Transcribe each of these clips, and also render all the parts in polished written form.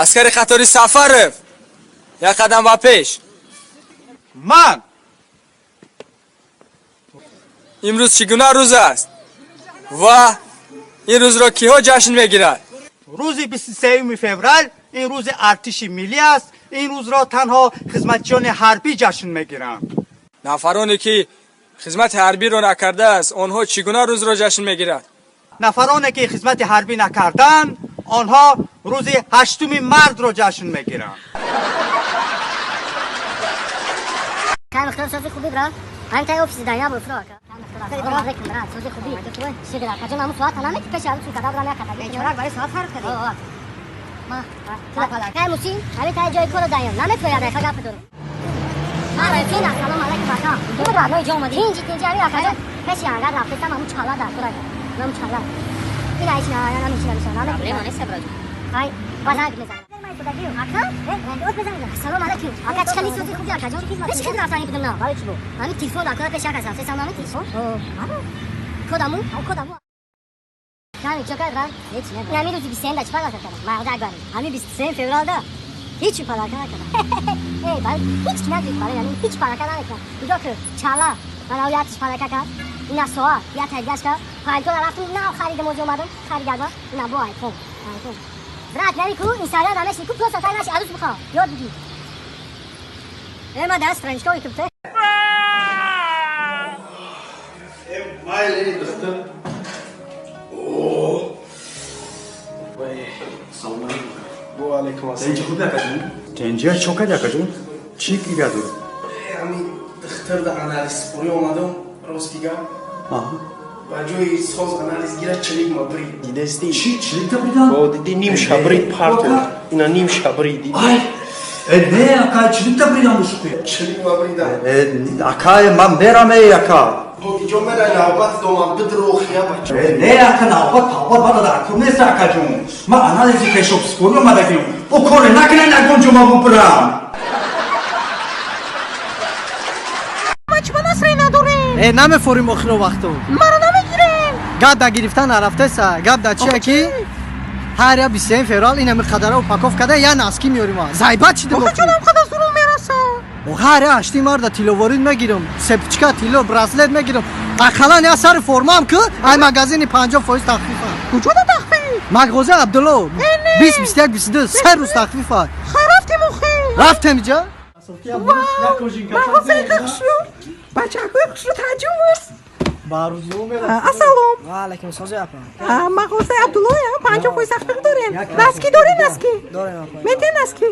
Аскари қатори Сафаров, як қадам ба пеш. Ман. Имрӯз чӣ гуна рӯз аст ва ин рӯзро киҳо ҷашн мегирад? Рӯзи 23 феврал ин рӯзи артиши миллӣ аст. Ин рӯзро танҳо хизматчиёни ҳарбӣ ҷашн мегиранд. Нафароне ки хизмати ҳарбиро накардааст, онҳо чӣ гуна рӯзро ҷашн мегирад? Нафароне ки хизмати ҳарбӣ накарданд, онҳо рӯзи 8 мартро ҷашн мегиранд. Кай мухтор сози хуби брат? Ҳамин тай офиси дар як бор фуро ака. Салом алейкум брат, сози хуби. Шукр ака ҷон, ҳамун соат намети пеши ҳамун чун када брам як када. Бечорак барои соат фарқ кардӣ? О, ма. Кай мусин, ҳамин тай ҷои корро даём. Наметояд ака гап дорам. Ма ҷон, салом алейкум ака. Ту родной ҷо омадӣ? Тинҷи тинҷи ҳамин ака ҷон. Пеши ангар рафтесам ҳамун чала дар кор ака. Ҳамун чала. Ина иш на, намешина мешава. Намет. Проблема нест, браҷон. Ай, ба занг мезанам. Ака? Салом алейкум. Ака чӣ хели сози хуби ака ҷон? Пеши хел рафтани будам на. Барои чӣ бу? Ҳамин телефон дар кора пеши ака рафтесам намет. Кодаму? Кодаму. Ками чо кард брат? Ҳеч не. Ин ҳамин рӯзи 23 да чӣ подарка кардам? Мардак барин. Ҳамин 23 февралда Ҳеч подарка накардам. Эй, барин ҳеч ки нагирифт барин ҳамин ҳеч подарка намекунам. Нигоҳ кун, чала. Ман ав якиш подарка кард. Ина соат, як тайгаш кард. Пальто рафтам, нав харидам, ози омадам, харидам. Ина бо айфон. Айфон. Брат, нами ку, Инстаграм намешни ку, просто тай наши, арӯс бихоҳ. Ёд бигир. Э, ма дар страничка ютуб те. Алейкум ассалом. Тенҷи хуб акаҷон? Тенҷия чо карди акаҷон? Чӣ гиря дорӣ? Ҳамин духтар да анализ спорӣ омадам, рости гап. Ба ҷои соз анализ гира чилик ма брид. Дидести? Чӣ чилик табридан? О, диди ним шабрид парто. Ина ним шабрид диди. Ай, э, не ака, чилик табридан бушуқи. Чилик ма бридан. Э, ака, ман мерам, эй ака. Бо иҷо мерай навбат домам бидрохия бача. Э, не ака, навбат павбат мара дар кор нест акаҷон. Ман анализи пешобспорӣ омадагим. Бо коре накунед ягон ҷо ма бубурам. Э, намефорим охиро вақту. Маро намегирем. Гап да гирифтан нарафтеса, гап да чия ки ҳар я 23 феврал ин ҳами қадара упаков када я носки меёрим. Зайбат чида. Охи ҷонам қадар зурум мераса. Ҳар я ҳашти марда тилловорид мегирам, цепочка тилло, браслет мегирам. Ақаллан я сари формаам ки ай магазини 50% тахфифа. Куҷода тахфиф? Мағоза Абдулло 20, 21, 22 се рӯз тахфифа. Хай рафтем охи. Рафтем иҷа? Мағозаи хушрӯ. Бачакҳои хушрӯ таҷум аст. Ассалом. Ва алайкум сози апа. Мағозаи Абдуллоя 50% тахфиф дорем. Носки дорем носки? Дорем апа. Метем носки?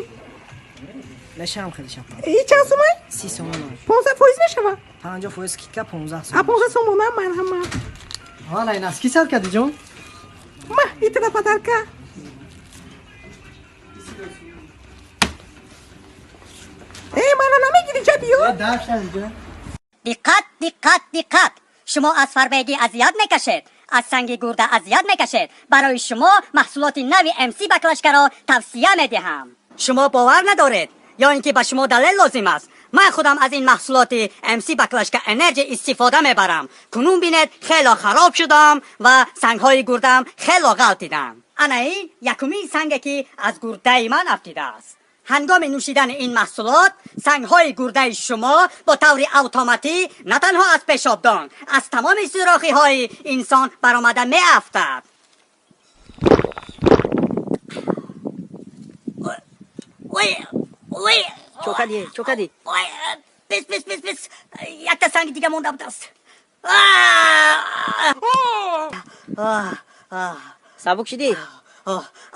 Мешавам хеле шапа. И чанд сумай? 30 сомон. 15% мешава? 50% скидка 15 А 15 сомона марҳамат. Валай носки сар кардӣ ҷон? Ма, итра подарка. Э, маро намегири ҷа биё. Диққат, диққат, диққат! Шумо аз фарбегӣ азият мекашед, аз санги гурда азият мекашед. Барои шумо маҳсулоти нави МС баклашкаро тавсия медиҳам. Шумо бовар надоред ё ин ки ба шумо далел лозим аст? Ман худам аз ин маҳсулоти МС баклашка энерҷи истифода мебарам. Кунун бинед, хело хароб шудам ва сангҳои гурдам хело ғалтидам. Ана ин якумин санге ки аз гурдаи ман афтидааст. Ҳангоми нӯшидани ин маҳсулот сангҳои гурдаи шумо бо таври автоматӣ на танҳо аз пешобдон, аз тамоми сӯрохиҳои инсон баромада меафтад. Ой, ой. Чо кардӣ? Чо кардӣ? Ой, бис, бис, бис, бис. Якта санги дига монда будааст. Сабук шудӣ?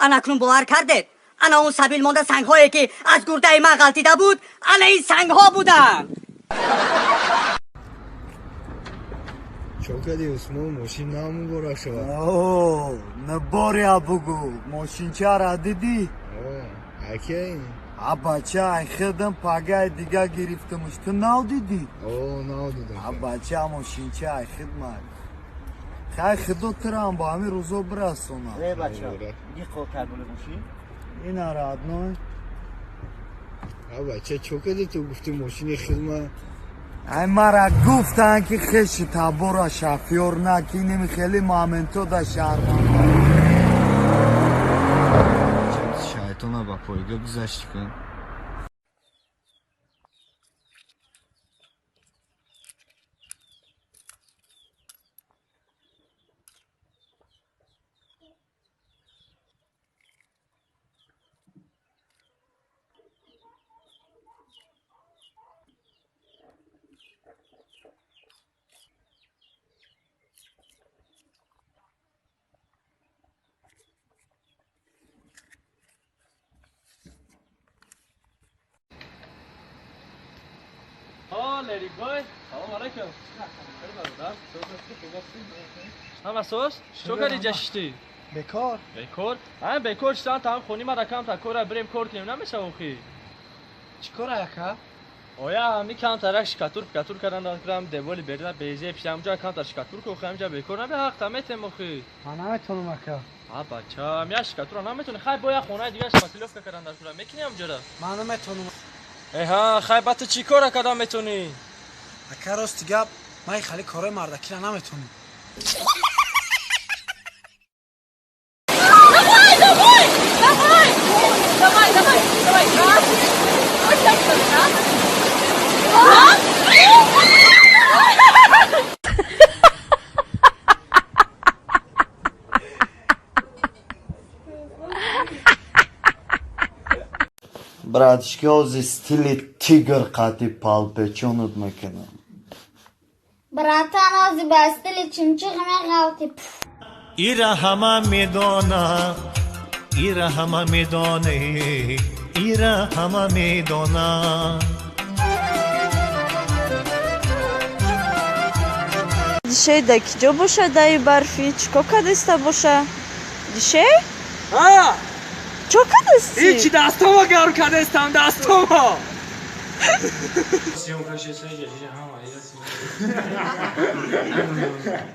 Ана акнун бовар кардед? Ана он сабил монда сангҳое ки аз гурдаи ман ғалтида буд, ана ин сангҳо буданд. Чо кардӣ, Усмон? Мошин намуборак шавад. О, наборя бугу, мошинчара дидӣ? Акай. А бача, ай хидам пагай дига гирифтамуш. Ту нав дидӣ? О, нав дидам. А бача, мошинча ай хидмат. Хай хидо тирам бо ҳамин рӯзо бирасонам. Э, бача, диққат кар боле мошин. Ина родной. А бача, чо кардӣ ту гуфтӣ мошини хидма? Ай мара гуфтанд ки хеши табора шафёр накинем, хеле моменто да шарманда. Шайтона ба Пойга гузашти кун. لیری بای، سلام علیکم. هم اساس چو کردی جشتی؟ بکار. بکار؟ هم بکار شدن تا هم خونی ما رقم تا کار بریم کار کنیم نمیشه اخی. چیکار یکا؟ آیا همی کم ترک شکاتور پکاتور کردن دارم دیوالی بردن بیزه پیشم جا کم تر شکاتور کو خم جا بکار نه حق تمتم اخی. من نمیتونم اکا. ها بچا می شکاتور نمیتونی خای باید خونه دیگه شکاتلوف کردن در کورا میکنیم جرا. من نمیتونم. ها خای با تو چیکار کردم میتونی؟ اکا راست گپ من خیلی کارهای مردکی را نمیتونم. Братишка, ози стили тигр қати палпечонат мекунам. Братан, ози ба стили чимчиқ меғалти. Ира ҳама медона, ира ҳама медоне, ира ҳама медона. Дишей да ки ҷо боша даи барфӣ? Чӣ кор кадаста боша? Дишей? Ҳа! Чо кадасти? Ҳичи, дастома гарм кадастам, дастома.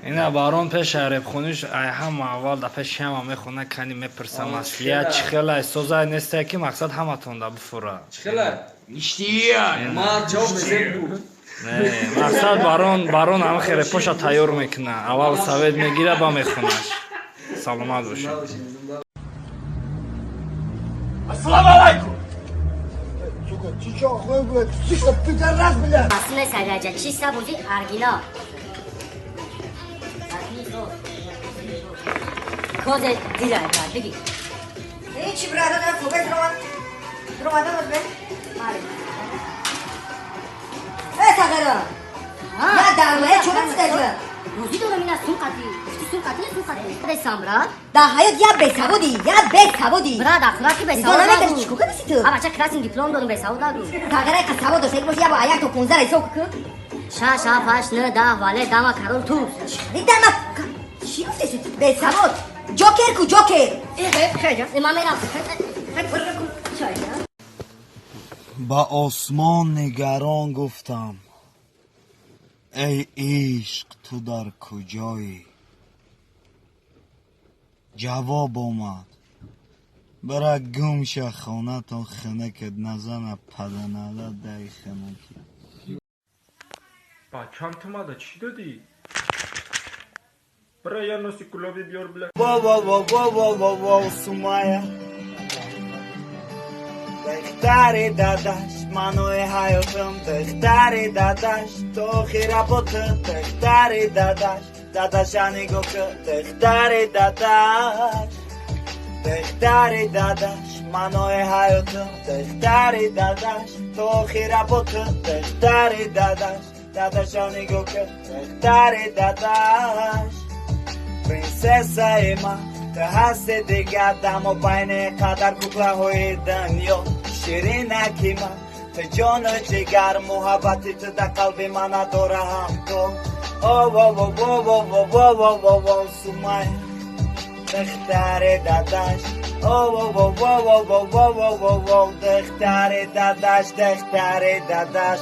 Ина барон пеш репхониш ай ҳама аввал да пеши ҳама мехона кани мепурсам аслия чӣ хела созай несте ки мақсад ҳаматон да буфура. Чӣ хела? Ништия, ма ҷавоб мезеб. Не, мақсад барон барон ҳама херепоша тайёр мекуна. Аввал совет мегира ба мехонаш. Саломат бошед. Ассалому алайкум. Сука, ты чё, охуел, блядь? Ты что, пидорас, блядь? Асле сагаҷа чиста бузи оригинал. Козе дила бигӣ. Ҳечи брадар, хубе дромадам бе. Э сагара. Я дармая чо бистаҷа? Рӯзӣ дорам ина сум қатӣ. Сум қатӣ, сум қатӣ. Десам брат. Да ҳаёт я бесаводӣ, я бесаводӣ. Брат, ахлақи бесавод. Нигоҳ намекардӣ чӣ кор кардасӣ ту? А бача красин диплом дорам, бесавод нагу. Сагара қа савод дошта бошӣ, я бо як то 15 ҳисоб ку. Шаш, ҳафт, ҳашт, нӯ, даҳ, вале, дама, карол, туз. Дама чӣ гуфтеси ту? Бесавод. Ҷокер ку, ҷокер. Ман мерам. Ба осмон нигарон гуфтам: эй ишқ, ту дар куҷоӣ? Ҷавоб омад: бира гум ша, хонатон хинакат назана паданала дай хинаки. Бачам, ту мада чӣ додӣ? Бира я носи кулоби биёр, бля. Во во во во во во во Сумая. Духтари дадаш, манои ҳаётам, духтари дадаш, то охира бо ту, духтари дадаш, дадаша нигоҳ кун, духтари дадаш, духтари дадаш, манои ҳаётам, духтари дадаш, то охира бо ту, духтари дадаш, дадаша нигоҳ кун, духтари дадаш. Принсессаи ман, ту ҳасти дигар дамо байни қадар куклаҳои дунё. Ширинаки ман, ту ҷону ҷигар, муҳаббати ту дар қалби ман надора ҳамто. О-во-во-во-во-во-во-во-во, Сумая, духтари дадаш. О-во-во-во-во-во-во-во-во, духтари дадаш, духтари дадаш.